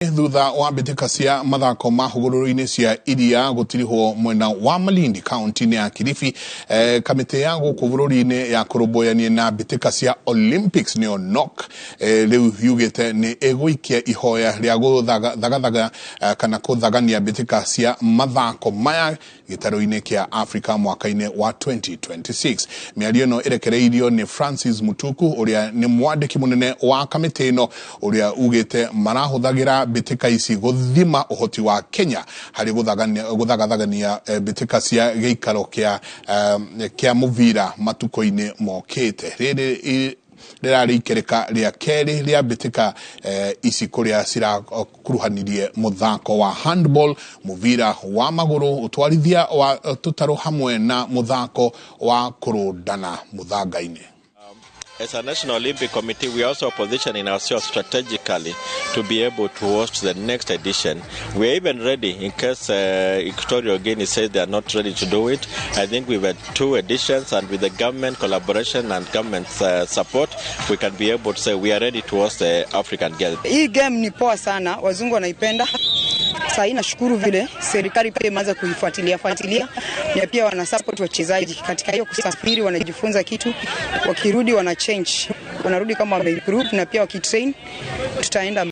Thutha wa mbĩtĩka cia mathako ma hũgũrũrũ-inĩ cia iria gũtirihwo mwena wa Malindi kaunti-inĩ ya Kilifi, kamĩtĩ ya gũkũ bũrũri-inĩ ya kũrũmbũyania na mbĩtĩka cia Olympics nĩyo NOC, rĩu yugĩte nĩ ĩgũikia ihoya rĩa gũthagathaga kana kũthagania mbĩtĩka cia mathako maya gĩtarũ-inĩ kĩa Africa mwaka-inĩ wa 2026. Mĩario ĩno ĩrekereirio nĩ Francis Mutuku ũrĩa nĩ mwandĩki mũnene wa kamĩtĩ ĩno, ũrĩa ugĩte marahũthagĩra mbĩtĩka ici gũthima ũhoti wa Kenya harĩ gũthagathagania mbĩtĩka cia gĩikaro kĩa mũbira matukũ-inĩ mokĩte. Rĩrĩ rĩrarĩ ikereka rĩa kerĩ rĩa mbĩtĩka ici kũrĩa cirakuruhanirie mũthako wa handball, mũbira wa magũrũ, ũtwarithia wa tũtarũ hamwe na mũthako wa kũrũndana mũthanga-inĩ. As a National Olympic Committee, we are also positioning ourselves strategically to be able to host the next edition. We are even ready in case Equatorial Guinea says they are not ready to do it. I think we've had two editions, and with the government collaboration and government support, we can be able to say we are ready to host the African Games. Hii game ni poa sana, wazungu wanaipenda. Sasa hii nashukuru vile serikali pia imeanza kuifuatilia fuatilia na pia wana support wachezaji katika hiyo kusafiri, wanajifunza kitu, wakirudi wana change, wanarudi kama wameimprove, na pia wakitrain tutaenda.